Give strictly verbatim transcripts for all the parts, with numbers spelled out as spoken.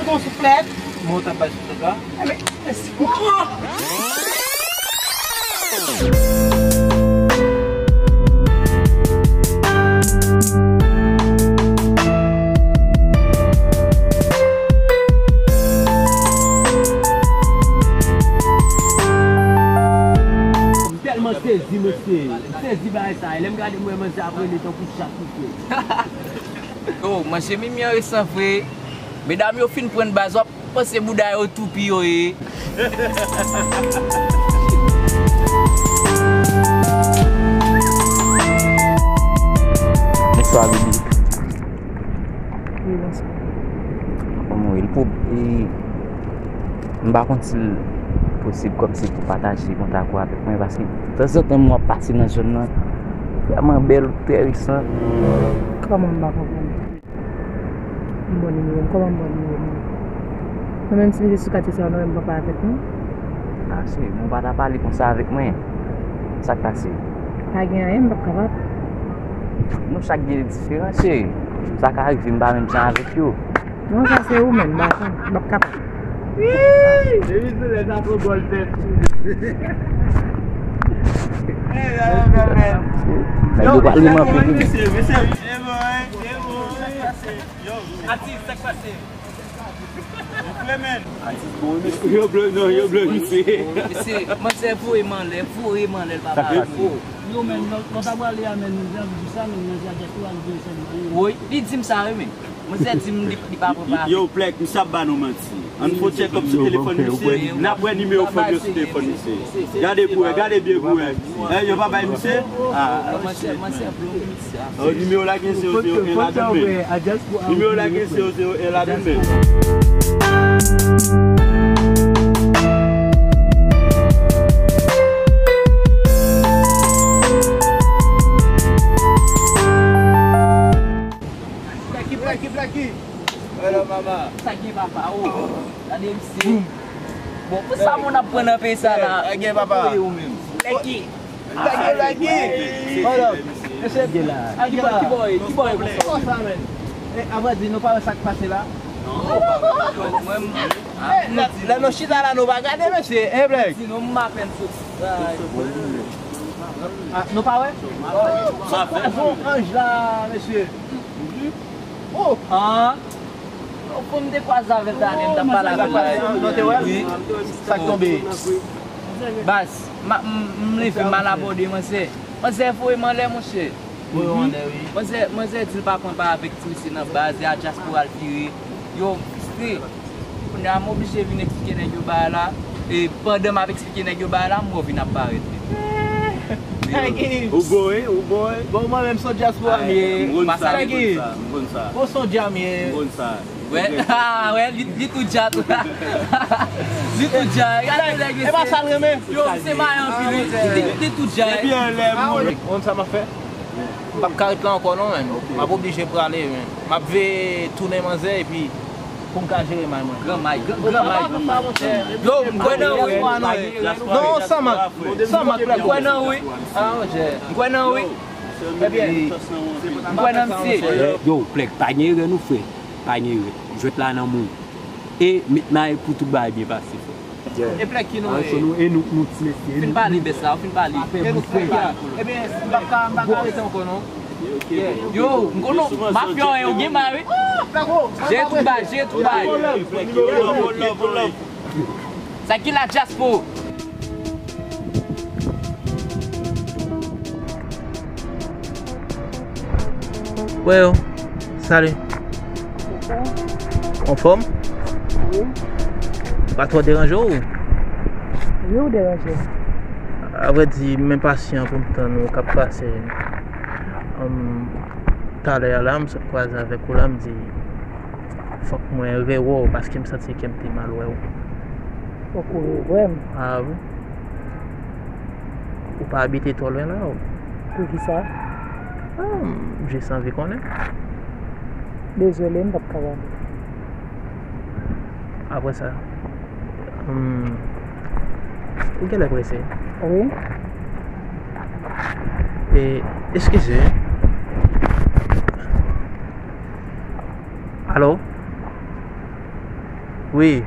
Bon souflèt. Mwen, w t ap bay souflèt la. Enben, mèsi. M tèlman sezi, mesye. M sezi bagay sa. Lè m gade, m wè manzè ap rele tankou chat ki fè. Oh, manje mimi an resan vre. Medam yo fin pran baz, w ap panse bouda yo toupi yo ye. Bonswa, Bibi. Wi, bonswa. Kòman w ye? L pou, e, m pa konn si l posib kòmsi pou pataje kontak ou avèk mwen, paske tanzantan m wè w ap pase nan zòn nan, vrèman bèl, trè resan. Kòman m pa konprann? M bon nimewo m, kòman m bon nimewo m? Nou menm si nou te sou katye sa, nou menm papa avèk nou. Ah, cheri, men w pa ta pale konsa avèk mwen. Sa k pase? Pa gen anyen, m p ap kapab. Nou chak gen diferan, cheri. Sa ka rive m pa menm jan avèk yo. Non, sa se ou menm, m pa konn, m p ap kapab. Depi sou lè sa fò gòl tèt. Nèg yo pale m anpil wi. Atis, sa k pase? Yo blow, non, yo blow misye. Mesye, manzè voye m anlè, voye m anlè, l pa pale. Yo, men, lòt, lòt a prale a, men, nou te anvi di sa, men, manzè a just pou al voye sèlman. Wi, li di m sa, wi, men. Manzè di m li, li pa pran pa. Yo, Plèk, misye ap ba nou manti. Ann fè yon check up sou telefòn misye, n ap wè nimewo fanm yo sou telefòn misye. Gade pou wè, gade byen pou wè. Eh, yo pa bay misye? Ah. Manzè, manzè blow misye. Oh, nimewo la gen zewo zewo en ladan l menm. Nimewo la gen zewo zewo en ladan l menm. Blacky, Blacky, Blacky. Hello, mama. Sa gen papa, oh. Gade misye. Bon, pou sa moun ap pran nan peyi sa la. Sa gen papa. Ou menm. Blacky. Blacky, Blacky. Hold up. Mesye, ki bò, ki bò, ki bò, ki bò? Kòman sa, men? Eh, avrèdi, nou pa wè sa k pase la? Non. Mwen, m, eh, lè, lè nou chita la, nou pa gade, mesye, eh, Black? Sinon, m apèn soti. Ah, nou pa wè? Sa kwazon anj la, mesye. Oh! Ah. Ou konn m te kwaze avè l talè, m t ap pale avè l la. Non, te wè? Wi. Sa k tonbe? Baz, m, m, m leve, m al abòde manzè. Manzè voye m anlè, monchè. Voye w anlè, wi. Manzè, manzè di l pa pran pa avèk ti mesye nan baz, e a dyaspora l vire. Yo, m fristre. Kounye a, m oblije vin eksplike nèg yo bagay la. E pandan m ap eksplike nèg yo bagay la, m wè w vin ap parèt. Ou bon, wi, ou bon, wi. Bon, mwen menm, se yon dyaspora m ye. M konn sa, m konn sa, m konn sa. Bon, se yon dyaspora m ye. M konn sa. Wè, ah, wè, li, li tou dja tou. Li tou dja. Gade nèg yo. E pa sa l renmen. Yo, se mayan anpil, wi. Li, li tou dja. Epi anlè moun. Ou konn sa m ap fè? M p ap ka ret la ankò non, men. M ap oblije prale, men. M ap veye tounen manzè, epi pou m ka jere may mwen. Gran may, gran, gran may. Yo, m kwè nan ou, wi. Non, san mank. San mank, m kwè nan ou, wi. Ah, monchè. M kwè nan ou, wi. Ebyen, m kwè nan misye. Yo, Plèk, pa gen erè non, frè. Pa gen erè. Jwèt la nan men w. E met may pou tout bagay byen pase, frè. E Plèk ki nou ye? E nou, nou ti mesye, e nou. Fin pale bès la, fin pale. Ebyen, m p ap ka, m p ap ka rete ankò non. Yo, m konnen mafya yo gen may, wi. Jere tout bagay, jere tout bagay. Sa ki la dyaspora? Wè yo, salut. Anfòm? Wi. Pa twò deranje w? Wi, ou deranje. Avrèdi, m enpasyan pou m tann ou k ap pase. Talè a la, m sot kwaze avèk ou la, m di, fòk mwen rewè w, paske m santi ke m te mal wè w. Fòk ou rewè m? Ah wi. Ou pa abite twò lwen la, ou? Poukisa? Ah, m jis anvi konnen. Dezole, m p ap kapab. Apre sa, hmm, ou genlè prese? Wi. E, eskize. Alo? Wi.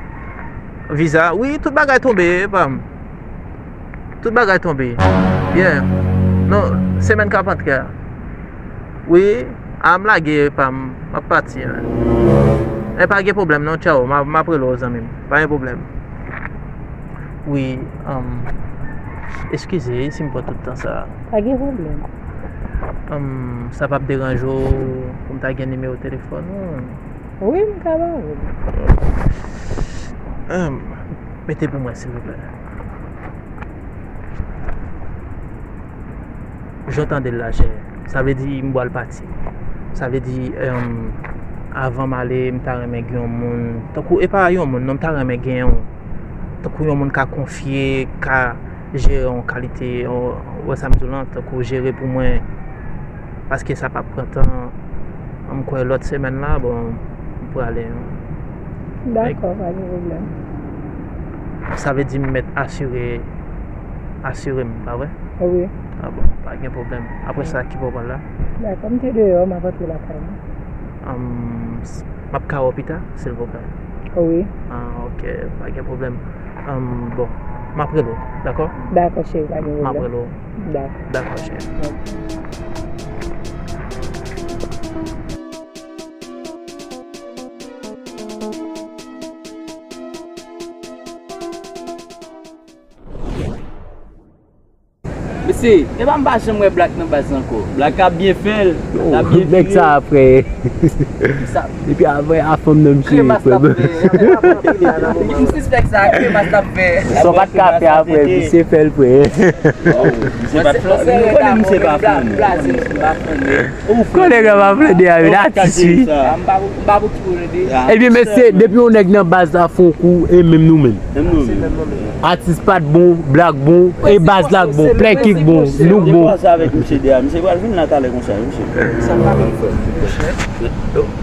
Viza. Wi, tout bagay tonbe, pa m. Tout bagay tonbe. Yeah. Non, semèn k ap antre a. Wi, a m lage, pa m, m ap pati, man. E pa gen pwoblèm, non, tchao. M a, m ap rele w, zanmi m. Pa gen pwoblèm. Wi, um, eskize si m pran tout tan sa a. Pa gen pwoblèm. Um, sa p ap deranje w pou m ta gen nimewo telefòn ou? Wi, m ka ba ou l. Um, mete pou mwen, silvouplè. Jan w tande l la, chè. Sa vle di m pral pati. Sa vle di, um, avan m ale, m ta renmen gen yon moun, tankou, e pa yon moun, non, m ta renmen gen yon, tankou yon moun ka konfye, ka jere yon kalite, yon, ou wè sa m di w lan, tankou jere pou mwen, paske sa p ap pran tan. M kwè lòt semèn la, bon, m prale. Dakò, pa gen pwoblèm. Sa vle di m mèt asire, asire m, pa vre? Wi. A bon, pa gen pwoblèm. Apre sa, ki bò w pral la? Dakò, m te deyò, m ap antre lakay mwen. Am, s- m ap ka wè w pita, silvouplè? Wi. Ah, ok, pa gen pwoblèm. Am, bon, m ap rele w, dakò? Dakò, cheri, pa gen pwoblèm. M ap rele w. Dakò. Dakò, cheri. Ok. Mesye, epa m pa janm wè Black nan baz ankò. Black ap byen fè l. Yo, l ap byen vire. Nèg sa, frè. Sa. Epi apre, a fanm nan, misye, kremas l ap fè. M sispèk sa, kremas l ap fè. Sa w pa t ka fè apre, misye fè l, frè. Misye pa t flanke. Nou konnen misye pa flanke. Konnen nèg la pa flanke a, men atitid. Ebyen, mesye, depi yon nèg nan baz la fè yon kou, e menm nou menm. Menm nou menm. Atis pa t bon, Black bon, e baz la k bon, Plèki k bon, nou k bon. Misye pral vin la talè konsa, mesye. Sa pa vin fè.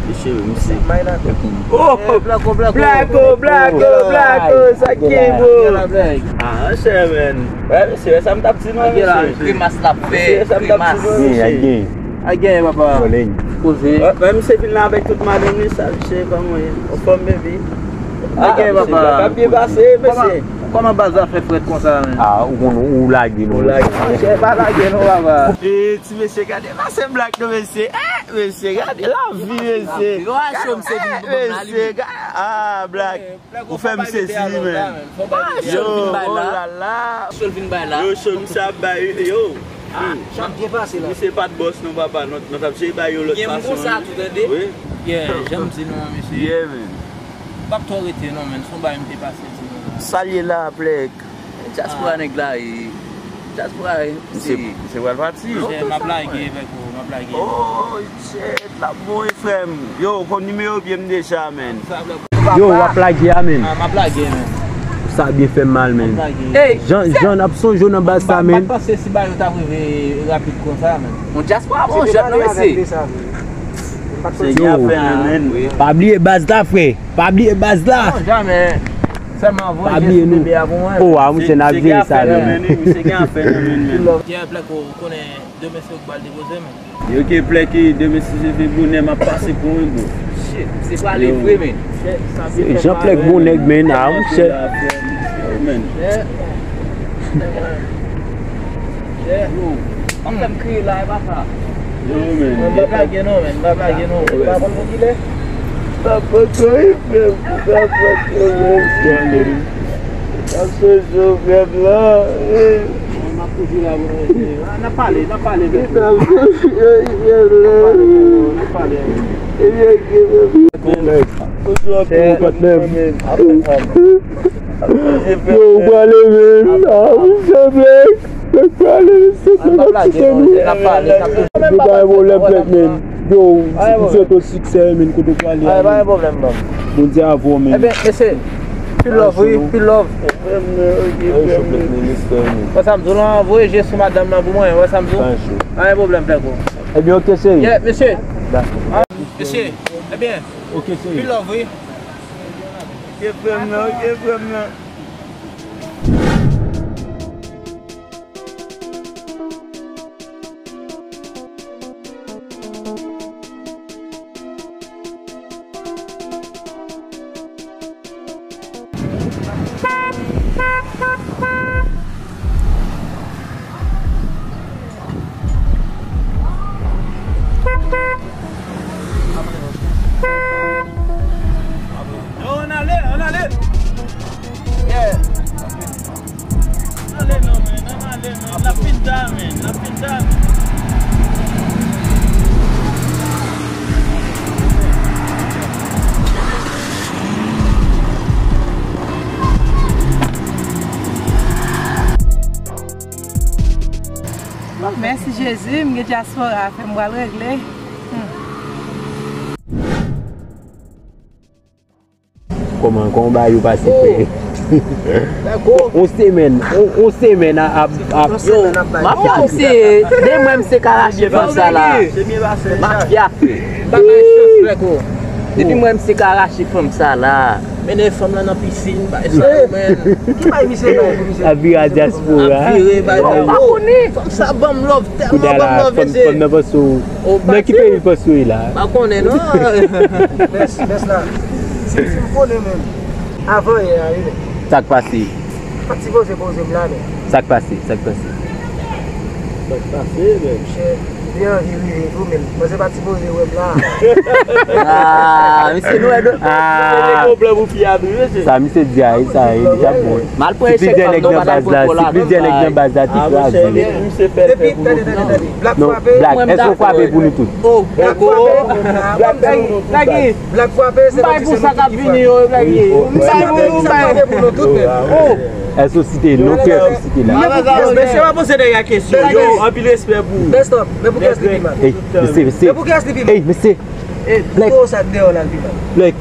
Mesye, mesye. Oh! Black, Black, Black, sa ki bon? Ah, chè, men. Wè, mesye, wè sa m t ap di nou, mesye. Grimas l ap fè, grimas. Gen, gen. A gen, papa. Koze. Wè, wè, misye vin la avèk tout madanm li, sa, misye, kòman ye? Anfòm, baby? A gen, papa. Sa ap byen pase, mesye. Kòman baz la fè frèt konsa, men? Ah, ou konn, ou lage nou. Ou lage. Monchè, pa lage nou, papa. E, ti mesye, gade, pa se Black non, mesye. Eh, mesye, gade lavi, mesye. Mesye, ga-, ah, Black. Ou fè m sezi, men. Yo, oh la la. Show l vin bay la. Yo, show misye ap bay, yo. Ah, chat byen pase la. Misye pa t bòs non, papa. Nou, nou t ap chèche bay yo lòt fason. Wi. Yeah, jan m di nou an, mesye. Yeah, man. M p ap twò rete non, men. Se yon bagay m te pase di nou la. Salye la, Plèk. Dyaspora nèg la, e, dyaspora, e, misye, misye pral pati. Monchè, m ap lage avèk ou, m ap lage. Oh, shit, l ap bon, wi, frè m. Yo, ou konn nimewo pye m deja, men. Yo, w ap lage a, men. Ah, m ap lage, men. Sa byen fè m mal, men. M ap lage. Jan, jan n ap sonje w nan baz sa, men. M pa t panse si bagay yo t ap rive rapid konsa, men. Yon dyaspora bon jèn non, mesye. Yo, pa bliye baz la, frè. Pa bliye baz la. Non, jamè. Sèlman voye je sou bebe a pou mwen. Oh, a, monchè, n ap jere sa, men. Misye gen afè nan men, men. Yeah, Plèk, ou konnen demen se ou k pral depoze, men. Yo, ke Plèk, demen si Dye vle bonè, m ap pase pou mwen, bro. Shit, se prale vre, men. Jan Plèk bon nèg, men, a, monchè. Yo, men. Yo, w ap fè m kriye la, e papa. Yo, men. M p ap lage non, men. M p ap lage non. Ou pa konn pou kilè? Sa pa trayè, frè m. Sa pa trayè, frè m. Sa se jovèl la. M ap toujou la pou nou rete. N ap pale, n ap pale, men. N ap pale, frè m. N ap pale. Ebyen, ok, frè m. Yo, ou prale, men. Ah, misye Plèk. Plèk prale, misye Plèk ap kite nou. Yo, pa gen pwoblèm, Plèk, men. Yo, m swete w siksè, men, kote w prale a, men. Bondye avè w, men. Ebyen, mesye, pil love, wi, pil love. Wè sa m di w lan, voye je sou madanm nan pou mwen, wè sa m di w. Pa gen pwoblèm, Plèk, o. Ebyen, ok, cheri. Yeah, mesye. Dakò. Ah, mesye, ebyen, ok, cheri. Pil love, wi. Ok, frè m nan, ok, frè m nan. Yo, ann ale, ann ale. Yeah. Ann ale non, men, ann ale, men. L ap fin ta, men, l ap fin ta, men. Mèsi Jezi, m gen dyaspora, afè m pral regle. Hmm. Kòman, kòman bagay yo pase, frè? On semèn, on, on semèn a, a, a, m ap fè misye, de mwen misye ka rache fanm sa la. M ap fè. Bagay chans, frè ko. Depi mwen misye ka rache fanm sa la. Mennen fanm lan nan pisin, bay sa yo, men. Ki bay misye bay pou misye? Ap vire a dyaspora. Ap vire bay. Yo, pa konnen. Fanm sa ban m love, tèlman ban m love, mesye. Fanm nan panse w. Nan ki peyi l panse w ye la? Pa konnen, non. Bès, bès la. Si, si m konnen menm. Avan yè a, wi, men. Sa k pase? Pa t sipoze poze m la, men. Sa k pase? Sa k pase? Sa k pase, men? Monchè, li anvi rive tou, men. Mwen se pa t sipoze wè m la. Ah, misye nou wè do. Ah. Gen pwoblèm ou fi a tou, mesye. Sa misye di a, sa, li t ap bon. M al pran echèk pa m non, pa t al pran kòb la. Si plizyè nèg nan baz la, si plizyè nèg nan baz la te kraze. Depi, tande, tande, tande. Black frape. Non, Black, èske w frape pou nou tout? Oh, Black frape. Black frape, se Black frape pou sa k ap vini yo, Black. M bay pou nou, m bay pou nou tout, men. Oh. Èske w site non, kè èske w site la? Mesye, pa poze nèg la kesyon. Yo, anpil respè pou ou. Best of, men pou kè èske li pi mal? Ey, mesye, mesye. Men pou kè èske li pi mal? Ey, mesye. Black. Pou sa k deyò la, l pi mal. Black.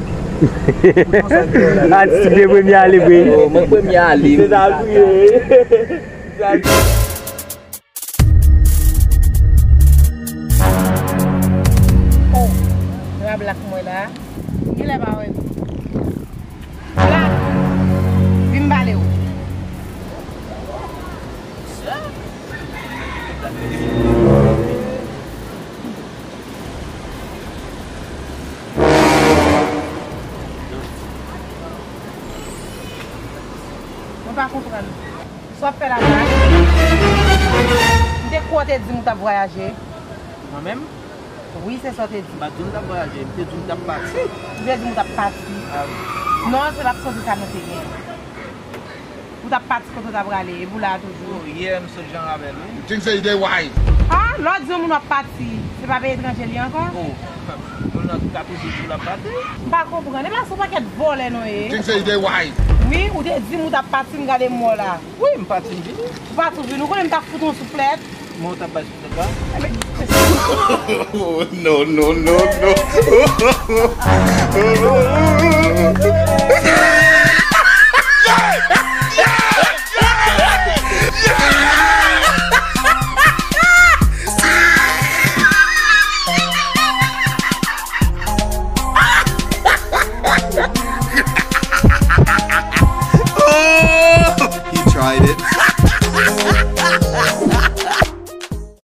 Pou sa k deyò la. Atis de premye ale, vre. Oh, mwen premye ale. Se sa l pou ye. Oh, se pa Black mwen la. Genlè pa wè m. Black, vin m pale w. Mwen pa konprann. Sa w ap fè la, Black? M te kwè w te di m ou t ap vwayaje. Mwen menm? Wi, se sa w te di. M pa t di w m t ap vwayaje, m te di w m t ap pati. Ou te di m ou t ap pati? Ah wi. Non, se pa t sonje sa nou te gen. Ou t ap pati kote w t ap prale, epi w la a toujou. Oh, yè, m sot jan avè l, wi. You think say you dey wise? Ah, lè w di yon moun w ap pati, se pa peyi etranje l ye ankò? Oh, moun nan ka toujou di w l ap pati. M pa konprann. E pa se yon pakèt vòlè nou ye. You think say you dey wise? Wi, ou te di m ou t ap pati, m gade m wè w la. Wi, m pati, m vini. Ou pati, w vini. Ou konnen m t ap fout yon souflèt. Mwen, ou t ap bay souflèt la? Oh, no, no, no, no.